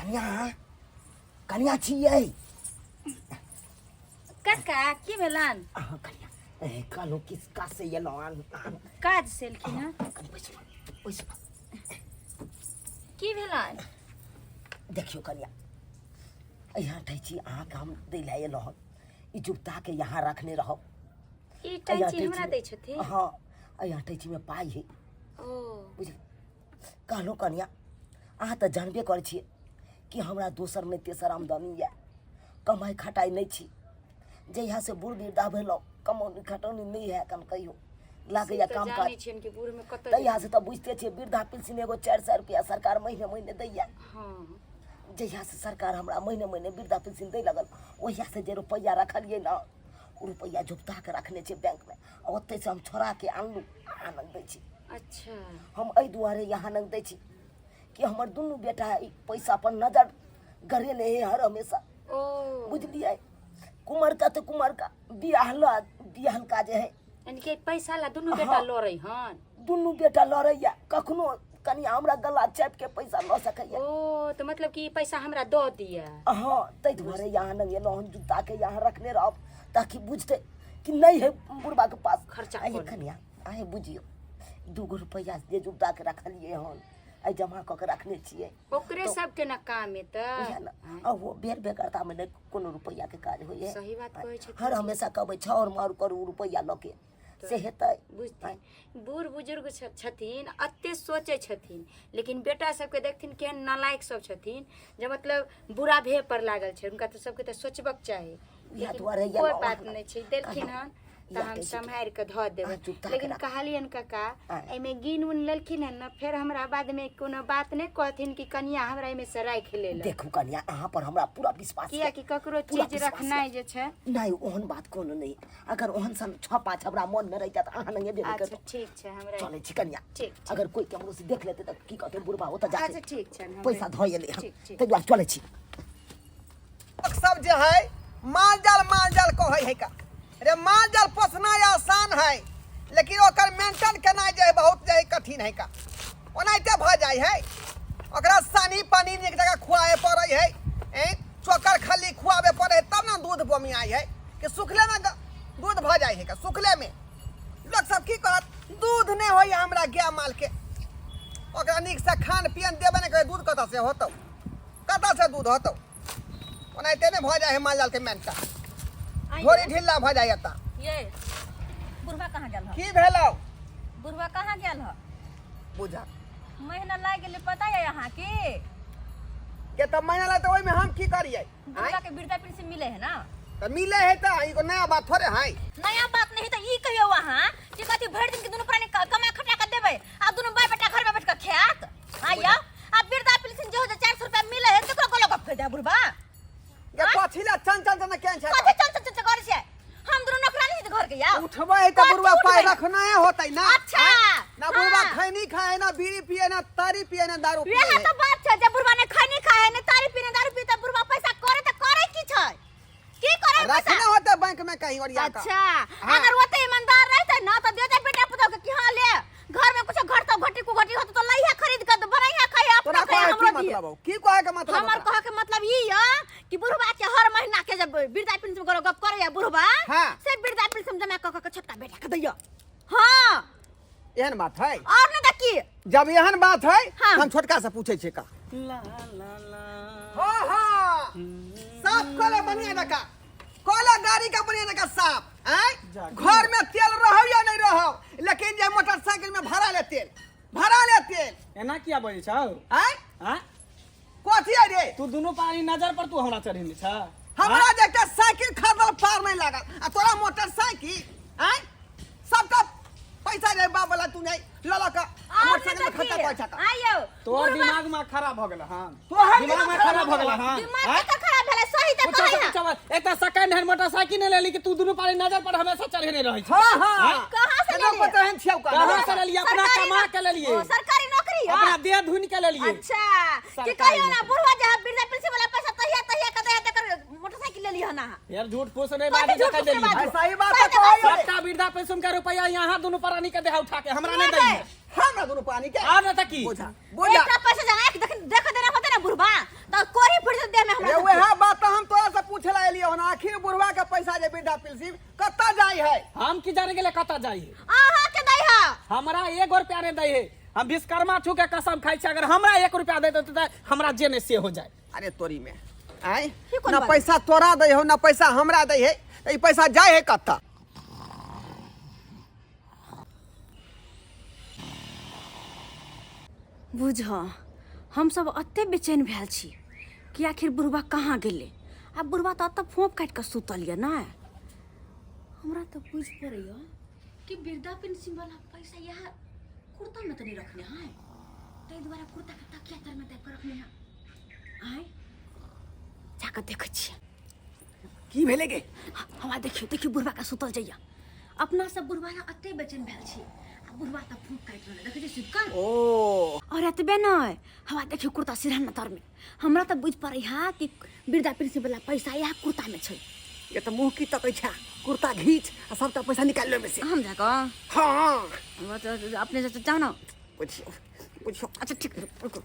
कनिया कनिया छियै। काका की भेलन? अहाँ कनिया ए कहलहुँ किस काज से एलहुँ आन आन। काज से एलखिन हँ? कनि बैसू बैसू। की भेलन? देखियौ कनिया, यहाँ ठै छी अहाँके हम दै लए एलहुँ हन। ई जुगताके यहाँ रखने रहब। ई टंची हमरा दै छथिन? हाँ, एहि अटैचीमे पाइ है। ओ बुझल कहलहुँ कनिया, अहाँ तऽ जानबे करै छियै कि हमरा दोसर नहि तेसर आमदनी यऽ, कमाइ खटाइ नहि छी। जहियासँ बूढ़ वृद्धा भेलहुँ कमौनी खटौनी नहि है कन कहियो लागैए से तऽ काम जानै काज। छियनि कि बूढ़मे कतऽ तहियासँ तऽ बुझिते छियै वृद्धा पेंशन एगो 400 रुपैआ सरकार महीने महीने दैए। हँ। जहियासँ सरकार हमरा महीने महीने वृद्धा पेंशन दै लगल ओहियासँ जे रुपैआ रखलियै ने ओ रुपैआ झुपता कऽ रखने छियै बैंकमे, आ ओतहिसँ हम छोड़ाके आनलहुँ अहाँ लग दै छी। अच्छा। हम एहि दुआरे यहाँ लग दै छी कि हमर दुनू बेटा ई पैसा पर नजर गड़ेले है हर हमेशा। ओ बुझलियै, कुमरका तऽ कुमरका बियाह ल बियाहलका जे है यानी कि पैसा ला दुनू बेटा लड़ै हन? दुनू बेटा लड़ैया, कखनो कनि हमरा गला चापि के पैसा लऽ सकैया। ओ तऽ मतलब कि ई पैसा हमरा दऽ दिअ। हाँ, ताहि दुआरे यहाँ लग एलहुँ हन, जूता के यहाँ रखने रहब ताकि बुझतै कि नहीं है बुढ़बा के पास खर्चा आइए करू। कनिया, आइ बुझियौ 2 गो रुपैआ जे जुगता के रखलियै हन, आइ जमा कऽ के रखने छियै। ओकरे सबके न काम एतै। बुझल ने? आ वो बेर बेगरता में नहि कोनो रुपैआ के काज होइए। सही बात कहै छथिन। हर हमेशा कहबै छाउर माउर करू रुपैआ लऽ के से हेतै। बुझथिन बूढ़ बुजुर्ग छथिन एते सोचै छथिन, लेकिन बेटा सबके देखथिन केहन नालायक सब छथिन जे मतलब बुरा भेह पर लागल छै। हुनका तऽ सबके तऽ सोचबक चाही। इएह लेकिन दुआरे कोइ एलहुँ बात अहाँ नहि छै, देलखिन हन तऽ इएह हम कहै छी। सम्हारि कऽ धऽ देबै। अहाँ चुपचाप लेकिन राखू। कहलियनि काका, आँय। एहिमे गिन उन लेलखिन हन ने, फेर हमरा बादमे कोनो बात नहि कहथिन कि कनिया हमरा एहिमे से राखि लेलक। देखू कनिया, अहाँ पर हमरा पूरा विश्वास यऽ। कियाकि ककरो पूरा चीज विश्वास रखनाइ जे छै नहि, ओहन बात कोनो नहि। अगर ओहन सन छओ पाँच हमरा मन में रहिता तऽ अहाँ नहि एबे नहि अच्छा करितहुँ। ठीक छै, हमरा चलै छी कनिया। ठीक, ठीक। अगर कोई केम्हरो से देख लेतै तऽ की कहतै बुढ़बा ओतऽ जाके अच्छा ठीक छै, हम पैसा धऽ एलै हन, ठीक, ठीक। ताहि दुआरे चलै छी। लोक सब जे है माल जाल माल जाल कहै है का रे, माल जाल पोसनाइ आसान है लेकिन ओकर मेंटेन केनाइ जे है बहुत जे है कठिन है का। ओनाहिते भऽ जाइ है, ओकरा सानी पानी नीक जगह खुआए पड़ै है, ए चोकर खल्ली खुआबे पड़ै है तब ने दूध बमियाइ है कि सुखले में दूध भऽ जाइ है का। सुखले में लोक सब की कहत, दूध नहि होइए हमरा गाय माल के, ओकरा नीकसँ खान पियन देबे नहि करै, दूध कतऽ से होतौ, कतऽ से दूध होतौ। ओनाहिते नहि भऽ जाइ है माल जाल के मेंटेन, झोरी ढिल्ला भऽ जाइ एतऽ। ये बुढ़वा कहाँ गेल ह? की भेलौ? बुढ़वा कहाँ गेल ह? बुझा महीना लागि गेलै, पता है अहाँ के? के तऽ महीना लागि तऽ ओहिमे हम की करियै? बुढ़वा के वृद्धा पेंशन मिले है ना? तऽ मिले है तऽ ई नया बात थोड़े है। नया बात नहीं तऽ ई कहियो अहाँ कि कथी भरि दिन के दुनू प्राणी कमा खटा के देबै आ दुनू बाप बेटा घर में बैठ के खायत? हाँ यौ, आ वृद्धा पेंशन जे हो जे 400 रुपया मिले है तकरो गलो गप कहि दे बुढ़वा। ये कथी ला चन चन चन केन छै? कथी चन चन चन करै छै? हम दुनू नौकरानी छी घर के यौ। उठबै है तऽ कथी बुढ़वा पाइ उठबै? रखना होतै ना। अच्छा। ना बुढ़वा हाँ। खैनी खाए ना बीड़ी पिए ना तारी पिए ना दारू पिए। वएह तऽ बात छै, जे बुढ़वा ने खैनी खाए ने तारी पिए ने दारू पिए तऽ बुढ़वा पैसा करे तऽ करे की छै? की करे पैसा? रखना होतै बैंक में कहीं और या का। अच्छा। हाँ। अगर ओते ईमानदार रहते ना तो देते बेटा पुतोह के कि हाँ ले, घर में कुछ घर तो घटी कुघटी होते तो लइहा खरीद के बनैहा खाइहा अपना तोरा खाइहा कहै की हमरो दिहे। मतलब हौ? की कहै के मतलब हमर तोरा? कहे के मतलब ई य कि बुढ़वा के हर महीना के जब वृद्धा पेंशन करो गप करैया बुढ़वा, हाँ। से वृद्धा पेंशन जमा क क के छोटका बेटा के दैया। हाँ। एहन बात है? और नहीं तऽ की? जब एहन बात है, हाँ। हम छोटका से पूछे छियै का। हाँ हाँ, साफ कऽ ले बढ़िया जकाँ, कऽ ले गाड़ी के बढ़िया जकाँ साफ। आँय, घर में तेल रहो या नहीं रहो, लेकिन जे मोटरसाइकिल में भरा ले तेल, भरा ले तेल। एना किया बजै छौ? आँय? आँय? कथी है रे? तू दुनू पानी नजर पर तू हमरा चढ़ेने छ। हमरा जे एकटा साइकिल खरीदल पार नहीं लागल आ तोरा मोटरसाइकिल। आँय, सबटा पैसा रे बाप वाला तू नहीं लऽ लऽ कऽ और मोटरसाइकिल नहीं में खर्चा तऽ की? करै छह। आइयो तोहर बुढ़वा दिमाग में खराब भऽ गेल हन। तोहर दिमाग में दिमाग खराब भऽ गेल हन। दिमाग आँय? ककर खराब भेलै? सही तऽ पूछो कहै से हन। पूछो बस। एकटा सेकंड हैंड मोटरसाइकिल नहि लेली कि तू दुनू पानी नजर पर हमेशा चढ़ेने रहै छ। हाँ हाँ। कहाँ से एना लेलियै? पता है छियौ का? कहाँ से लेलियै? अपना सरकारी कमा के लेलियै। ओ, सरकारी नौकरी है? अपना देह धुनि के लेलियै। अच्छा, कि सरकारी कहियो ना नौकरी। बुढ़वा जे वृद्धा पेंशन वाला पैसा तहिया तहिया के दया तकर मोटरसाइकिल लेली हन अहाँ। यार झूठ फूस नहीं कथी बाजू झूठ कह फूस नहीं देली। बाजू? सही बात सही है, तऽ कहै कहै। सबटा वृद्धा पेंशन के रुपया यहाँ दुनू प्राणी के देहा उठा के हमरा नहीं नहि दै। दै। हमरा दुनू पानी के और न तऽ की? बुझा बुझा। एकटा पैसा जहाँ एक देख देख देना होते ना बुढ़वा तो दै है। अहाँ के दै है। हमरा एगो रुपया नहीं दै है। हम विश्वकर्मा छू के कसम खाइ छी, अगर हमरा एक रुपया दे देतै तऽ हमरा जे नहीं से हो जाए। अरे तोरी में आय ई कोन ना बात? पैसा तोरा दै हो ना पैसा हमरा दै है, ई पैसा जाय है कतऽ? बुझ, हमसब एते बेचैन भेल छी कि आखिर बुढ़बा कहाँ गेलै। आ बुढ़बा तऽ एतऽ फोंफ काटि कऽ सुतल यऽ ने। हमरा तऽ बुझि पड़ैए कि वृद्धा पेंशन वाला पैसा इएह कुर्तामे तऽ नहि रखने है, ताहि दुआरे कुर्ताके तकिया तरमे दाबि कऽ रखने है। आँय, जाकऽ देखै छियै। की भेलै गे? हमरा देखियौ, देखियौ बुढ़बा के सुतल जाइया। अपना सब बुढ़बा ला एते बेचैन भेल छी आ बुढ़बा तऽ फूक काटि रहल, देखै छी सुतल। ओ और एतबे नहि, हमरा देखियौ कुर्ता सिरहन तर में। हमरा तऽ बुझि पड़ै है कि वृद्धा पेंशन वाला पैसा इएह कुर्ता में छै। ये तऽ मुँह की तकै छै, कुर्ता घीच आ सबटा पैसा निकालि ले ओहिमे से। हम जाकऽ? हाँ। अपने से जाउ ने। बुझियौ बुझियौ। अच्छा ठीक, रुकू।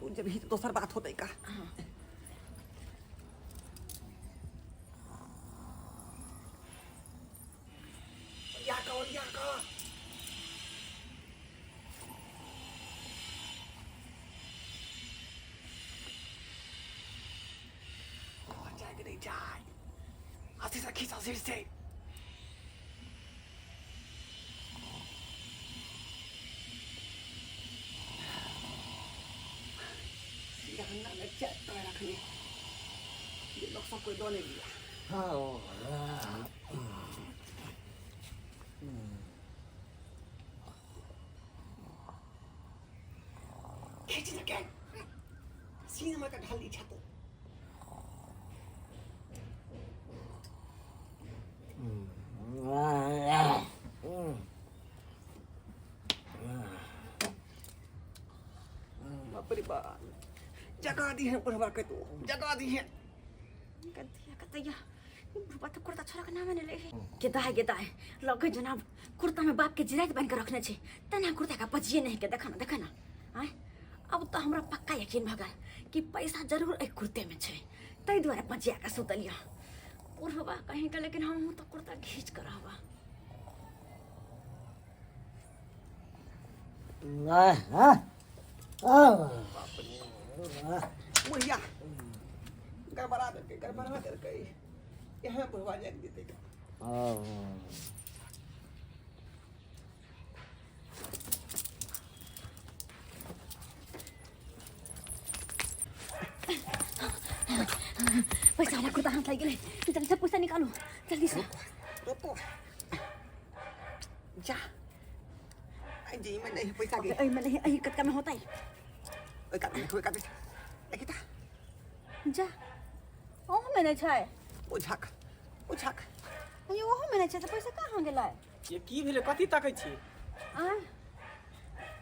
तू जब ही दोसर बात होतै का। या का या का जाए कि नहीं जाए, आशीष से खींच, आशीष से। सिरहन्ना में चेक कर रखने ये लोग सब कोई दो नहीं लिया। खींच सके सीन में का ढाल दी छत। बाप रे बाप, जगा दी है बुढ़वा के, तू जगा दी है। कतिया कतिया बुढ़वा तऽ कुर्ता छोड़ा के नामे नहि लै है। के दाय गे दाय, लगै जेना कुर्ता में बाप के जिराइत बान्हि के रखने छै, तेना कुर्ता के पचिए नहि के। देखा ना, देखा ना। आँय, अब तऽ हमरा पक्का यकीन भऽ गेल कि पैसा जरूर एहि कुर्ते में छै, ताहि दुआरे पचिया के सुतलियै बुढ़वा कहीं के। लेकिन हमहूँ तऽ कुर्ता घीच के रहबा। बुढ़िया गड़बड़ा देलकै, गड़बड़ा देलकै। यहाँ बुढ़वा जाग देतै का। पैसा वाला कुर्ता हाथ लागि गेलै, जल्दी से पैसा निकालू, जल्दी से। रुको जा, आई जी में नहीं पैसा के। एहिमे नहीं, एहि कतका में होतै? ओइ कात में, ओइ कात में देखी ता। जा, ओहो में नहि छै। ओ झाक, ओ झाक। अयो, ओहो में नहि छै तऽ पैसा कहाँ गेलै? ये की भेलै, कथी तकै छी? आँय?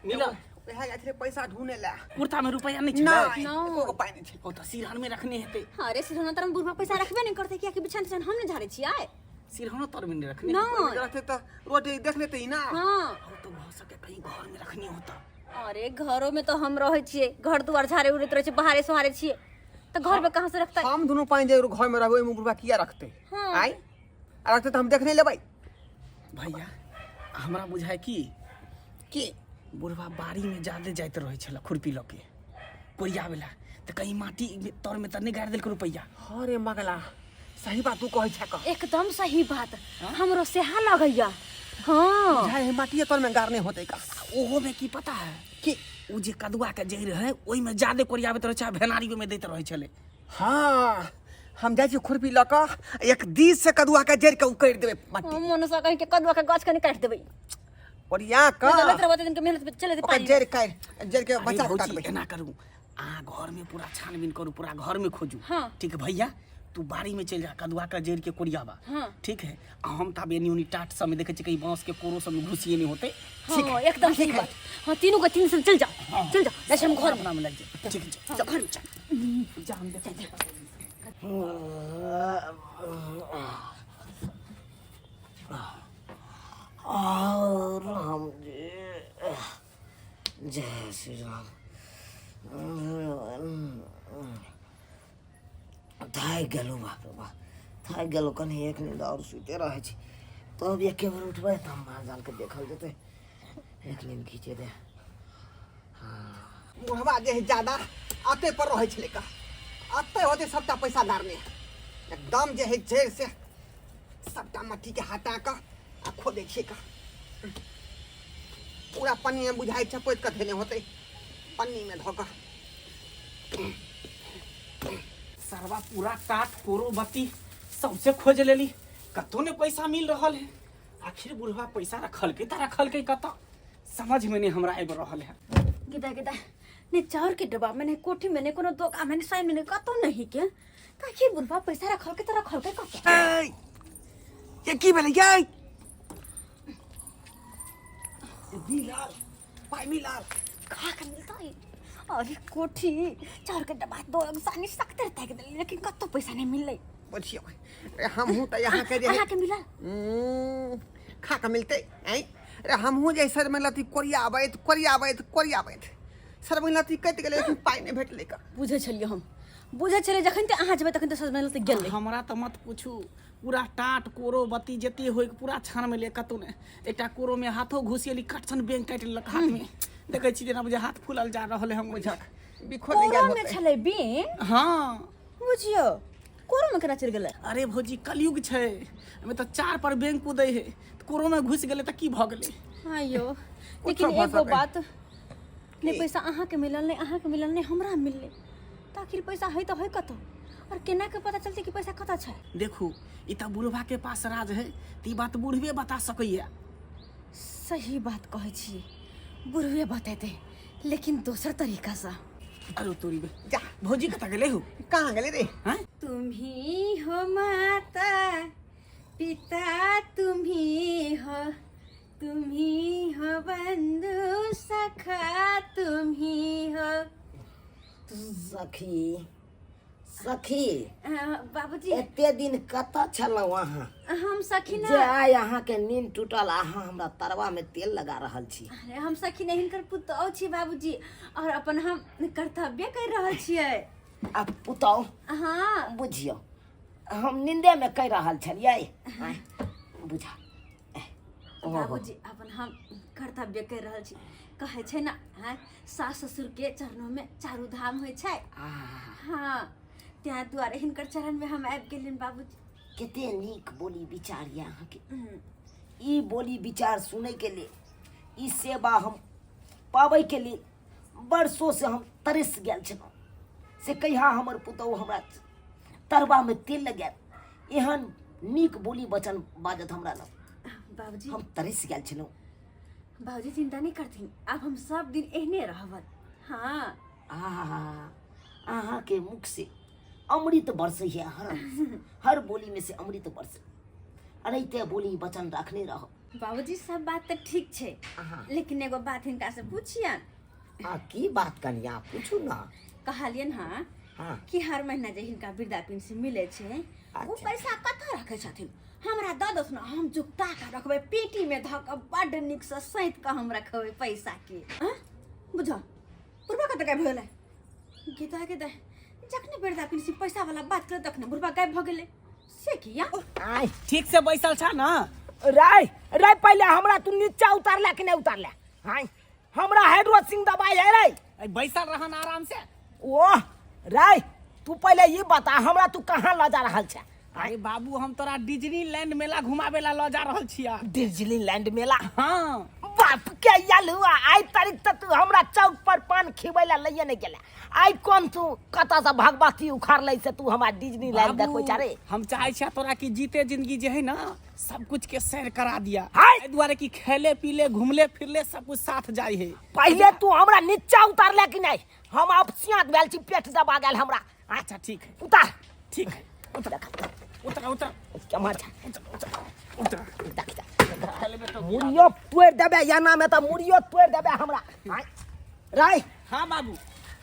नीला वएह जाइ छलै पैसा ढूंढे ला। कुर्ता में रुपया नहीं छै? नहि, नहि। एको गो पाइ नहि छै। ओ तऽ सिरहन में रखने हेतै। अरे सिरहना तर बुढ़वा पैसा रखबे नहि करतै, कियाकि बिछान तिछान हम नहि झाड़ै छियै। सिरहनो तर में नहीं रखने? नहि। रहतै तऽ रोटी देख लेतै ना। हाँ। ओ तो भऽ सके कहीं घर में रखने होता। अरे घरो में तो हम रहै छियै, घर दुआर झाड़े उड़ैत रहै छियै, बहारे सोहारे छियै, तऽ घर में कहाँ से रखतै? हम दुनू पानि जे घर में रहबै, ओहिमे बुढ़बा किया रखतै? हाँ। आइ आ रखतै तऽ हम देख नहि लेबै। भैया, हमरा बुझाय की की? बुढ़वा बाड़ी में जादे जाइत रहै छलै खुरपी लऽ के कोरियावे ला, तऽ कहीं माटी तर में तऽ नहि गाड़ि देलकै रुपैआ? अरे मगला, सही बात तू कहै छै का। एकदम सही बात, हमरो सेहा लगैया। हाँ, बुझाय है माटिए तर में गाड़ने होतै का। ओहो में की पता है की? ओ जे कदुआ के जड़ि रहै ओहिमे जादे कोरियाबैत रहै छै आ भेनारी ओहिमे दैत रहै छलै। हाँ, हम जाइ छी खुरपी लऽ कऽ, एक दिस से कदुआ के जड़ि के उकड़ि देबै माटी। मनुष्य कहीं के कदुआ के गाछ कनि काटि देबै। ओरिया कऽ चलैत रहबै दिन के मेहनत पे चलैत ओकर पानी। जड़ि काटि, जड़ि के अरे बचा के भौजी, काटबै। एना करू, अहाँ घर में पूरा छानबीन करू, पूरा घर में खोजू। हाँ। ठीक है भैया, तू बाड़ी में चलि जा, कदुआ के जड़ि के कोरियाबा। हाँ। ठीक है, आ हम ताबे एनी ओनी टाट सब में देखै छी, कहीं बांस के कोरो सब में घुसिए नहीं होते। हाँ, एकदम सही बात। हाँ, तीनों के तीन से चल जाओ, चल जाओ, वैसे हम घर में अपना में लग जाए। ठीक है, हाँ, घर में चल। जा, हम देखै छी। और राम जी, जय श्री राम। थाकि गेलहुँ, बाप रे बाप, थाकि गेलहुँ। कनि एक नींद आओर सुइते रहै छी। तब एके बेर उठबै तब माल जाल के देखल जेतै। एक नींद घीचे दे। बुढ़वा जे है ज्यादा अते पर रहै छलै का, अते होते सबटा पैसा गारने। एकदम जे है जड़ि से सबटा मट्टी के हटा कऽ आ खोदै छियै का। पूरा पन्नी में बुझाइ छै पोति कऽ धेने होतै पन्नी में धऽ कऽ। सरवा पूरा काठ कोरो बत्ती सबसे खोज लेली, कतौ ने पैसा मिल रहल है। आखिर बुढ़वा पैसा रखलकै तऽ रखलकै कतऽ, समझ में नहीं हमरा आबि रहल है। गिदा गिदा ने चाउर के डब्बा में, ने कोठी में, ने कोनो दोकान में, ने साइन में, ने कतौ नहीं के। तऽ आखिर बुढ़वा पैसा रखलकै तऽ रखलकै कतऽ? ये की भेलै ये? मिलल पाइ मिलल? खा के मिलतै? अरे कोठी, चाउर के डब्बा, दो सानी सकते ताकि देली, लेकिन कतौ पैसा नहीं मिललै। बुझियौ रे, हमहूँ तऽ यहाँ के जे है- अहाँके मिलल? खा कऽ मिलतै? आँय रे, हमहूँ जे सर में लती कोरियाबैत कोरियाबैत कोरियाबैत सर में लती कटि गेलै, लेकिन पाइ नहि भेटलै का। बुझै छलियै, हम बुझै छलियै जखन ते अहाँ जेबै तखन ते सजमनि लत्ती गेलै। हमरा तऽ मत पूछू, पूरा टाट कोरो बत्ती जते होय पूरा छान में ले, कतौ ने। एकटा कोरो में हाथो घुसेली, कटसन बेंग काटि लेलक हाथ में। देखै छी जेना बुझे हाथ फूलल जा रहल है हम। बुझक बिखो नहि गेल कोरो में होतै। छलै बीन? हाँ। बुझियौ कोरो में केना चलि गेलै? अरे भौजी, कलयुग छै, एहिमे तऽ चार पर बेंग कूदै है, तऽ कोरो में घुसि गेलै तऽ की भऽ गेलै? हाँ यौ, लेकिन भऽ एगो सकै। बात ने, पैसा अहाँके मिलल नहि अहाँके मिलल, नहि हमरा मिललै, तऽ आखिर पैसा है तऽ है कतऽ? और केना के पता चलतै कि पैसा कतऽ छै? देखू, ई तऽ बुढ़वा के पास राज है, तऽ ई बात बुढ़वे बता सकैया। सही बात कहै छी, बुढ़वे बतेतै, लेकिन दोसर तरीकासँ। अरे तोरी बे। जा। भौजी कतऽ गेलै हो? कहाँ गेलै रे? हैं? तुम्ही हो माता पिता, तुम्ही हो, तुम्ही हो बंधु सखा, तुम्ही हो। सखी, सखी। बाबूजी। एते दिन कतऽ छलहुँ अहाँ? हम सखी जे ना आइ अहाँके नींद टूटल, अहाँ हमरा तरवा में तेल लगा रहल छी। अरे हम सखी नहि, हिनकर पुतहु छी बाबूजी, और अपन हम कर्तव्य कर रहल छियै। आ पुतहु? हाँ। बुझियौ, हम नींदे में कहि रहल छलियै। आँय, बुझा ओहो। बाबूजी, अपन हम कर्तव्य कर रहल छी। कहै छै ने, आँय, सास ससुर के चरणों में चारू धाम होइ छै। हाँ, तें दुआरे हिनकर चरण में हम आबि गेलियनि बाबूजी। कते नीक बोली विचार यऽ अहाँके। ई बोली विचार सुनै के लिए, ई सेवा हम पाबै के लिए वर्षों से हम तरस गेल छलहुँ, से कहिया हमर पुतहु हमरा तरवा में तेल लगायत, एहन नीक बोली वचन बाजत हमरा लग। बाबूजी, हम तरस गेल छलहुँ। बाबूजी, चिंता नहीं करथिन, आब हम सब दिन एहने रहबन। हाँ। आहा, अहाँके मुख से अमृत बरसै है, हर हर बोली में से अमृत बरसै। अनैते बोली वचन रखने रहो। बाबूजी, सब बात तऽ ठीक छै, लेकिन एगो बात हिनका से पूछियन। आ की बात कनिया, पूछू ना। कहलियन हाँ हाँ कि हर महीना जे हिनका वृद्धा पेंशन मिलै छै, ओ अच्छा। पैसा कतऽ रखै छथिन? हमरा दऽ दस ने, हम जुगता कऽ रखबै, पेटी में धऽ कऽ बड्ड नीकसँ सैंत कऽ हम रखबै पैसा के। आँ? बुझऽ बुढ़बा कतऽ गायब भऽ गेलै? गेदा गेदा, जखने वृद्धा पेंशन पैसा वाला बात करे तखने बुढ़बा गायब भऽ गेलै, से किया? आय। ठीक से बैसल छ ना? राय राय, पहले हमरा तू नीचा उतारला कि नहीं उतारला? हाय, हमरा हाइड्रोसिन दवाई है रे। ऐ, बैसल रहन आराम से। ओह राय, तू पहले ये बता हमरा तू कहाँ ल जा रहल छे? अरे बाबू, हम तोरा डिज्नी लैंड मेला घुमाबे ला ल जा रहल छिया। डिज्नी लैंड मेला? हाँ। बाप के यलुआ, आइ तारीख तक तू हमरा चौक पर पान खिबै ला लइए नहीं गेला, आइ कोन तू कतऽ से भगवती उखाड़ लै से तू हमरा डिज्नी लैंड बाबू, देखबै छा रे? हम चाहे छिया तोरा कि जीते जिंदगी जे है ना सब कुछ के सैर करा दिया। हाय! एहि दुआरे कि खेले पीले घूमले फिरले सब कुछ साथ जाय है। पहिले तू हमरा नीचा उतारले कि नहीं? हम अब सियात भेल छी, पेट दबा गेल हमरा। अच्छा ठीक है। उतार। ठीक है, उतर उतर उतर। केम्हर छै? उतर उतर उतर। देख जा, मुड़ियो तोड़ि देबै एना में, तऽ मुड़ियो तोड़ि देबै हमरा। आँय, राय। हाँ बाबू।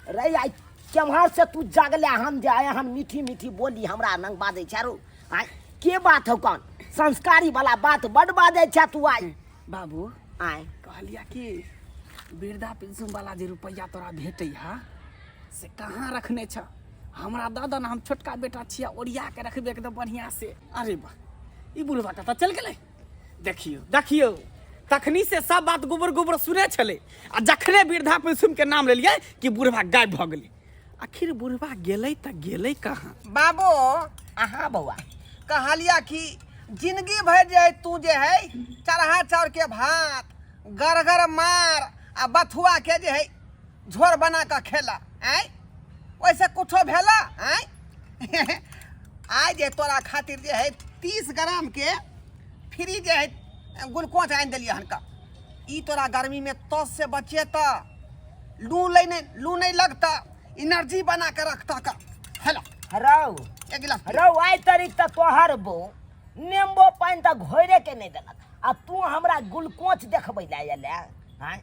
रे, आइ केम्हर से तू जागले हन जे आइ हन मीठी मीठी बोली हमरा नंग बाजै छै? रो आइ के बात हौ? कौन संस्कारी वाला बात बड बाजै छै तू आइ? बाबू। आइ कहलिया कि वृद्धा पेंशन वाला जे रुपैआ तोरा भेटै है से कहाँ रखने छ? हमरा दऽ दऽ ने, हम छोटका बेटा छियै, ओरिया के रखबै एकदम बढ़िया से। अरे वाह, ई बुढ़वा कतऽ चल गेलै? देखियौ देखियौ, तखनी से सब बात गोबर गोबर सुने छलै, आ जखने वृद्धा पेंशन के नाम लेलियै कि बुढ़वा गायब भऽ गेलै। आखिर बुढ़वा गेलै तऽ गेलै कहाँ? बाबू। अहाँ बौआ। कहलिया कि जिंदगी भरि जे तू जे है चरहा चाउर के भात गरगर मार आ बथुआ के जे है झोर बना कऽ खेला, आँय ओहिसँ कुछो भेला? आँय आइ जे तोरा खातिर जे है 30 ग्राम के फ्री जे है ग्लूकोज आनि देलियै हन का, ई तोरा गर्मी में तस से बचेता, लू लै नहीं, लू नहीं लगता, एनर्जी बना के रखता का। हेलो। रौ। एक गिलास पी। रौ, आइ तारीख तक तोहर बो नेम्बो पानि तऽ घोरे के नहि देलक आ तू हमरा ग्लूकोज देखबै लए आयल हैं?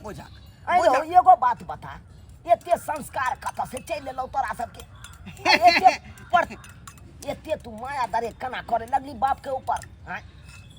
बुझा। अरे बुझा। एगो बात बता, एते संस्कार कतऽ से चलि एलौ तोरा सबके? आ एते पर एते तू माया दरे केना करे लगली बाप के ऊपर हैं?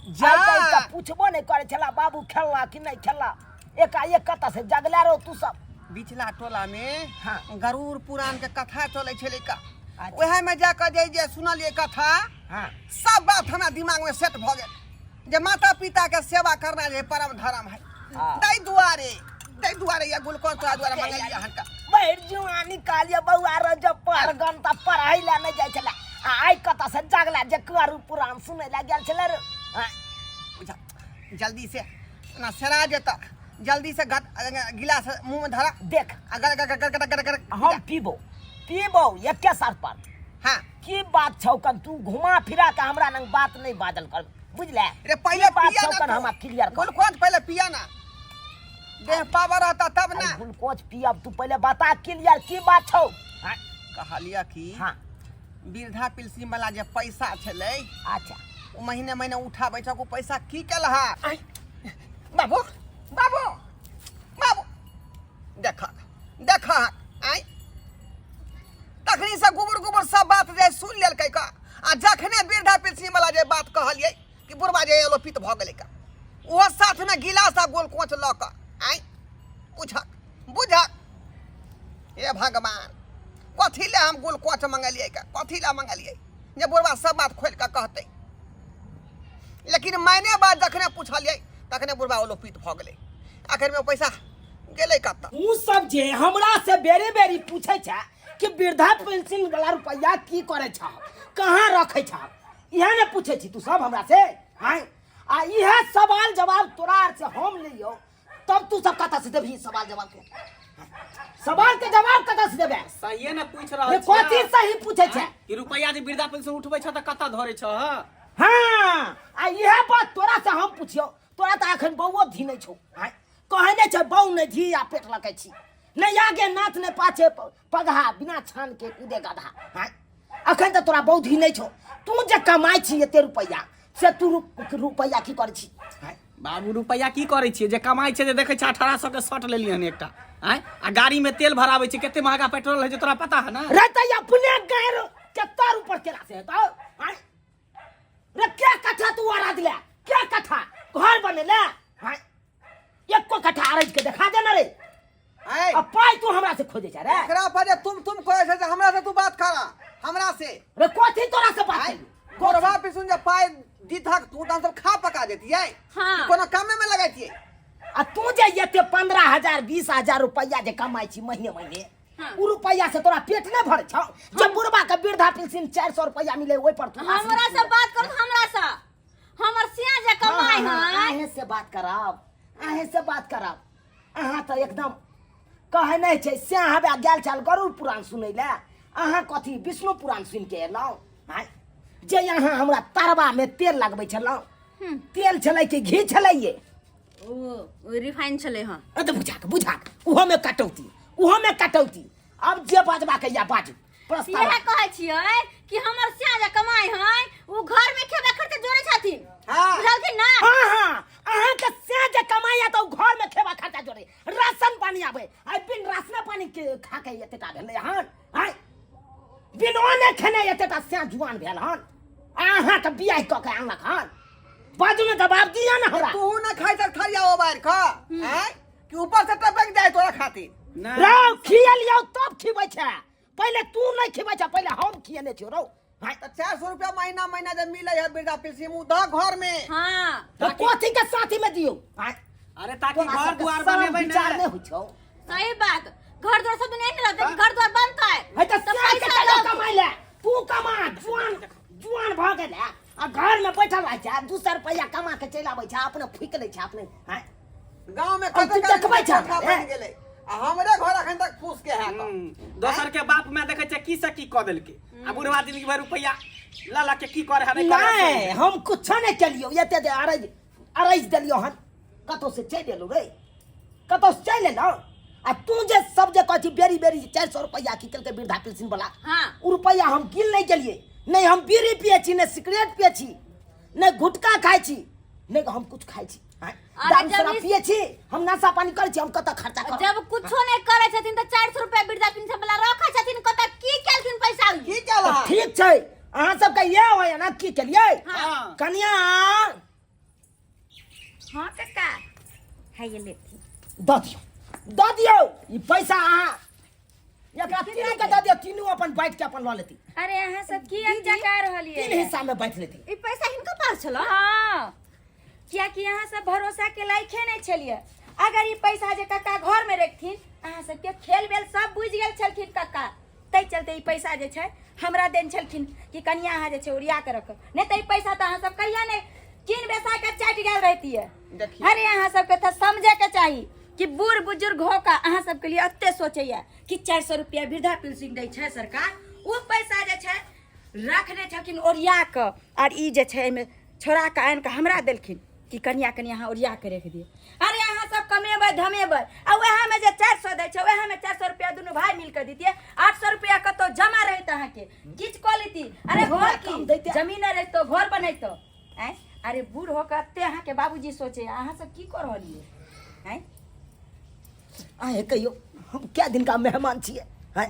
जा। आइ काल्हि तऽ पूछबो नहि करै छला बाबू खेलला कि नहि खेलला, एकाएक कतऽ से जगले रहो तू सब? बिचला टोला में हाँ। गरुड़ पुराण के कथा चलै छलै का। अच्छा। वएह में जाकर जे जे सुनलियै कथा, हाँ। सब बात हमरा दिमाग में सेट भऽ गेल जे माता पिता के सेवा करना जे परम धर्म है। हाँ। ताहि दुआरे या ग्लूकोज तोरा दुआरे मंगलियै हन का। भरि जुआनी कहलियै बौआ रो जब पढ़गन तऽ पढ़ै लए नहि जाइ छलै, आ आइ कतऽ से जगला जे गरुड़ पुराण सुनै लए गेल छलै रे? हाँ। बुझा, जल्दी से ना सेरा जेता, जल्दी से घट गिलास मुंह में धरा। देख। आ गर गर गर गर गर गर। हम पीबो पीबो एके साथ पर। हाँ। की बात छौ कन तू घुमा फिरा के हमरा नंग बात नहीं बाजल कर, बुझले? रे पहले की बात पिया छौ ना कन तू। हमरा क्लियर कर। ग्लूकोज पहले पिया ना, देह पावर रहता तब ना। अरे ग्लूकोज पियब, तू पहले बता क्लियर की बात छौ? हाँ। कहलिया कि हाँ। वृद्धा पेंशन वाला जे पैसा छलै, अच्छा। ओ महीने महीने उठाबै छौ, ओ पैसा की केलहा? बाबू बाबू बाबू, देख देख, आइ तखनी से गोबर गोबर सब बात जे सुन लेलकै का, आ जखने वृद्धा पेंशन वाला जे बात कहलियै कि बुढ़वा जे एलोपित भऽ गेलै का, ओहो साथमे गिलास आ गोल कोच लऽ कऽ आइ। बुझक बुझक, हे भगवान, कथी लए हम गोल कोच मंगलियै का, कथी लए मंगलियै जे बुढ़वा सब बात खोलि कऽ कहतै? लेकिन मायने बात जखने पुछलियै तखने बुढ़वा ओलोपित भऽ गेलै। आखिरमे ओ पैसा गेलै कतऽ? तू सब जे हमरा से बेरी बेरी पूछै छै कि वृद्धा पेंशन वाला रुपैआ की करै छह, कहाँ रखै छह, इएह ने पूछै छी तू सब हमरा से? आँय, आ इएह सवाल जवाब तोरा आर से हम लियौ तब तू सब कतऽ से देबही सवाल जवाब के? सवाल के जवाब कतऽ से देबे? सहिए ने पूछ रहल रे छियै। कथी सही पूछै छै? कि रुपैआ जे वृद्धा पेंशन उठबै छ तऽ कतऽ धरै छ? हाँ, आ इएह बात तोरा से हम पुछियौ, तोरा तऽ एखन बौओ धी नहि छौ। आँय, कहै नहि छै बौ नहि धी आ पेट लकै छी, नहि आगे नाथ नहि पाछे पगहा, बिना छान के कूदे गधा। आँय, एखन तऽ तोरा बौ धी नहि छौ, तू जे कमाइ छी एते रुपैआ से तू रुपैआ की करै छी? आँय बाबू, रुपैआ की करै छियै? जे कमाइ छै जे देखै छै, 1800 के शर्ट लेलियै हन एकटा, आँय, आ गाड़ी में तेल भराबै छै, कते महगा पेट्रोल है जे तोरा पता है ना? रे तऽ अपने गैर के तर ऊपर केला से हेतौ? आँय रे, के कट्ठा तू अराज ले, के कट्ठा घर बनेले? आँय, एको कट्ठा अरज के देखा दे ना रे। आँय। आ पाइ तू हमरा से खोजे छै रे? एकरा पर जे तुम तुम कहै छै जे हमरा से तू बात करा हमरा से। रे कथी तोरा से बात आँय, करियौ? गोरबा पिसुन जे पाइ दिथक तू तऽ हम सब खा पका देतियै। हाँ। कोनो कामे में लगैतियै। आ तू जे एते 15,000 20,000 रुपैआ जे कमाइ छी महीने महीने, हाँ। उ रुपैआ से तोरा पेट नहि भरै छौ? जे बुढ़बा के वृद्धा पेंशन 400 रुपैआ मिले ओहि पर तू हमरा से बात करू, हमरा से हमर सिया जे कमाइ है। अहें से बात करब, अहें से बात करब। अहाँ तऽ एकदम कहै नहि छै से हवे गेल छल गरुड़ पुराण सुनै लए, अहाँ कथी विष्णु पुराण सुनि के एलहुँ? आँय, जे अहाँ हमरा तरवा में तेल लगबै छलहुँ, तेल छलै कि घी छलै ये? ओ रिफाइन छलै। हँ। अरे बुझा के बुझा के, ओहो में कटौती, ओहो में कटौती। अब जे बाजबा के या बाजू प्रस्ताव। इएह कहै छियै कि हमर सिया जे कमाइ है ओ घर में खेबा खर्चा जोड़े छथिन। हाँ। बुझलखिन ना? हाँ हाँ, अहाँ के से जे कमाइया तऽ ओ घर में खेबा खर्चा जोड़े, राशन पानी आबै, आइ बिन राशन पानी के खा के एतेटा भेलै हन? आइ बिन ओने खेने एतेटा से जुआन भेल हन, अहाँ के बियाह कऽ के आनलक हन? बाजू ने, जवाब दिअ ने हमरा। तू ना खाइ सक थरिया ओबार क, आँय, कि ऊपर से टपक जाए तोरा खातिर? ना। रौ, खियलियौ तब खिबै छै, पहिले तू नहि खिबै छै, पहिले हम खियने छियौ रौ। हाँ। तऽ 400 रुपया महीना महीना जे मिलै है वृद्धा पेंशन उ दह घर में। हाँ। तऽ कथी के साथी में दियौ? आँय? अरे ताकि तोरा घर सबके दुआर शरम बनेबै विचार ने। नहि होइ छौ। सही बात, घर द्वार सब नहीं रहते, घर द्वार बनतै है तऽ तऽ साल के पैसा चलो दऽ। कमाइ ले, तू कमा, जुआन जुआन भऽ गेल है आ घर में बैठल रहै छै, 200 रुपैआ कमा के चलि आबै छै, अपने फूकि लै छै अपने। आँय? गाँव में अब तू कते देखबै छह कोठा रे? बनि गेलै आ हमरे घर अखन तक फूस के है। दोसर के बाप में देखे छै की से की कऽ देलकै, आ बुढ़वा जिंदगी भर रुपैआ ल ल के की करे है, नहि करे है। नहि, हम कुछो नहि केलियौ, एते जे अरज अरज देलियौ हन, कतौ से चलि एलहुँ रे, कतौ से चलि एलहुँ। आ तू जे सब जे कहै छी बेरी बेरी 400 रुपैआ की केलकै वृद्धा पेंशन वाला, हाँ। ओ रुपैआ हम गिन नहि गेलियै। नहि हम बीड़ी पियै छी, नहि सिगरेट पियै छी, नहि गुटखा खाइ छी, नहि हम कुछ खाइ छी। आँय? अरे दारू जब शराब इस- पियै छी, हम नशा पानी करै छी, हम कतऽ खर्चा करब? जब कुछो नहीं करे छथिन तऽ 400 रुपया वृद्धा पेंशन वाला रखै छथिन, कतऽ की केलखिन पैसा? की केला? तऽ ठीक छै, अहाँ सबके इएह होइए ने की केलियै? हाँ। कनिया। हाँ कक्का, है ये लेथिन। दऽ दियौ, दऽ दियौ ई पैसा अहाँ एकरा तीनू के दऽ दियौ, तीनू अपन बाँटि के अपन लऽ लेती। अरे अहाँ सब की अनचका रहलियै? तीन हिस्सा में बाँटि लेती। ई पैसा हिनका पास छलो? हाँ, कियाकि अहाँ सब भरोसा के लायके नहीं छलियै। अगर ई पैसा जे कक्का घर में रखथिन, अहाँ सबके खेल बेल सब बुझि गेल छलखिन कक्का, ताहि चलते ई पैसा जे छै हमरा देन छलखिन कि कनिया अहाँ जे छै ओरिया के रखब, नहि तऽ ई पैसा तऽ अहाँ सब कहिया नहि कीन बेसा के चाटि गेल रहतियै। देखियौ। अरे अहाँ सबके तऽ समझे के चाही कि बूढ़ बुजुर्ग हो का अहाँ सबके लिए एते सोचैया कि 400 रुपया वृद्धा पेंशन दै छै सरकार, ओ पैसा जे छै रखने छलखिन ओरिया कऽ, आर ई जे छै एहिमे छोड़ा कऽ आनि कऽ हमरा देलखिन कि कनिया कनि अहाँ ओरिया कऽ राखि दियौ। अरे अहाँ सब कमेबै धमेबै आ उएहमे जे 400 दै छै, उएहमे 400 रुपया दुनू भाय मिल कऽ दितियै, 800 रुपया कतहु जमा रहैत अहाँके किछु कऽ लेती। अरे घर कम की दैते। जमीन रहितो घर बनैतो। आँय, अरे बूढ़ हो कऽ एते अहाँके बाबूजी सोचे, अहाँ सब की कऽ रहलियै? आँय? अहें कहियौ, हम कै दिनका मेहमान छियै? हैं?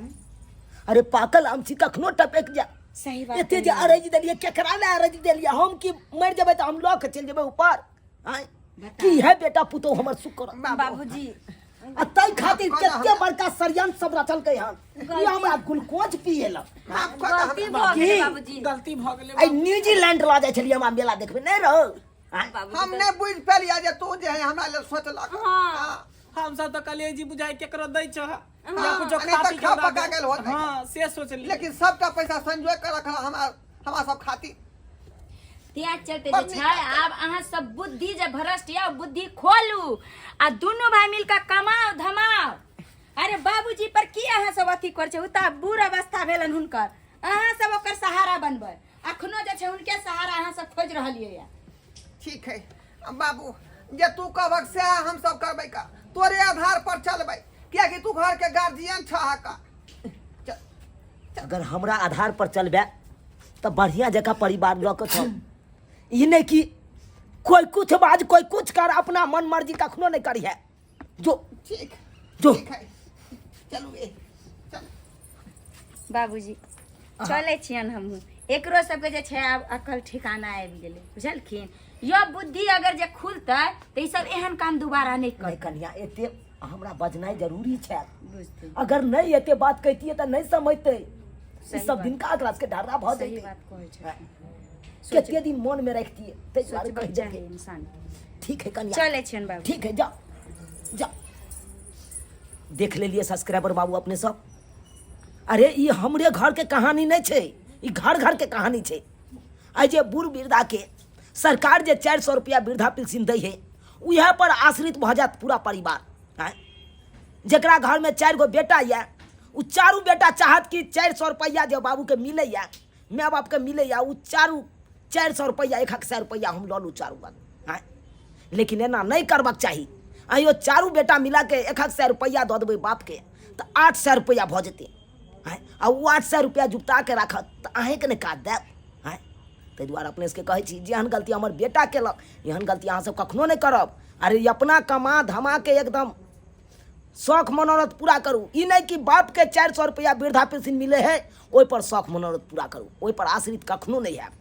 अरे पाकल आम छी, कखनो टपकि जाय। सही बात। एते जे अरजि देलियै, केकरा लए अरजि देलियै? हम की मरि जेबै तऽ हम लऽ के चलि जेबै ऊपर? आँय, की है बेटा पुतोहु हमर सुख करत? बाबूजी, आ ताहि खातिर कते बड़का षड्यंत्र सब रचलकै हन। ई हमरा ग्लूकोज पिएलक। माफ कऽ दे गलती हमरा। भऽ गेलै की? बाबूजी। गलती भऽ गेलै। आइ न्यूजीलैंड लऽ जाइ छलियै हमरा मेला देखबै नहि रहो? आँय? बाबूजी, हम नहि बुझि पेलियै जे तू जे है हमरा लेल सोचलक। हाँ। हाँ। हम सब तऽ कहलियै जी बुझाइ केकरो दै छह या हाँ, कुछो नहीं खा तऽ पी के खा उड़ा पका दे। गेल होतै। हाँ, से सोचलियै। लेकिन सबटा पैसा संजोग के रखल हमरा हमरा सब खातिर। त्याग चलते बड़ जे नीक छै। आब अहाँ सब बुद्धि जे भ्रष्ट यऽ, बुद्धि खोलू आ दुनू भाई मिल कऽ कमाओ धमाओ। अरे बाबूजी पर की अहाँ सब अथी करै छै? ओ तऽ आब बूढ़ अवस्था भेलनि हुनकर, अहाँ सब ओकर सहारा बनबै। अखनो जे छै हुनके सहारा अहाँ सब खोजि रहलियै यऽ। ठीक है बाबू, जे तू कहबक सएह हम सब करबै का, तोरे आधार पर चलबै, कियाकि तू घर के गार्जियन छह का। चल। अगर हमरा आधार पर चलबै तऽ बढ़िया जकाँ परिवार लऽ कऽ चल। ई नहि कि कोई कुछ बाज, कोई कुछ कर, अपना मन मर्जी कखनो नहि करिहे। जो। ठीक। जो। ठीक है, चलू ए चल। बाबूजी, चलै छियनि हमहूँ। एकरो सबके जे छै आब अकल ठिकाना आबि गेलै, बुझलखिन? यो बुद्धि अगर जे खुलतै तऽ ई सब एहन काम दोबारा नहि नहि करतै। कन्या, एते हमरा बजनाइ जरूरी छै। बुझतै। अगर नहि एते बात कहितियै तऽ नहि समझतै ई सही सब। बात। दिनका एकरा सबके ढर्रा भऽ सही जैतै। बात कहै छथिन। कते दिन मन में रखतियै, ताहि दुआरे सोचबाक कहि चाही देलियै। इंसान के। ठीक है कन्या, चलै छियनि बाबू। ठीक है, जाओ जाओ। देख लेलिए सब्सक्राइबर बाबू अपने सब। अरे ई हमरे घर के कहानी नहीं छै, ई घर घर के कहानी छै। आइ जे बूढ़ वृद्धा के सरकार जे 400 रुपया वृद्धा पेंशन दै है, उएह पर आश्रित भऽ जायत पूरा परिवार। आँय, जकरा घरमे 4 गो बेटा यऽ, ओ चारू बेटा चाहत कि 400 रुपैआ जे बाबूके मिलैए, माय बापके मिलैए, ओ चारू 400 रुपैआ, 1 सए रुपैआ हम लऽ लू चारू आदमी। आँय, लेकिन एना नहि करबाक चाही। आइयो चारू बेटा मिलाके 1 सए रुपैआ दऽ देबै बापके तऽ 800 रुपैआ भऽ जेतै। आँय, आ ओ 800 रुपैआ जुगता के राखत तऽ अहीँके ने काज देत? आँय, ताहि दुआरे अपने सबके कहै छी, जेहन गलती हमर बेटा केलक, एहन गलती अहाँसब कखनो नहि करब। अरे अपना कमा धमा के एकदम शौख मनोरथ पूरा करू। ई नहि कि बापके 400 रुपैआ वृद्धा पेंशन मिलै है, ओहिपर शौख मनोरथ पूरा करू। ओहिपर आश्रित कखनो नहि हैब।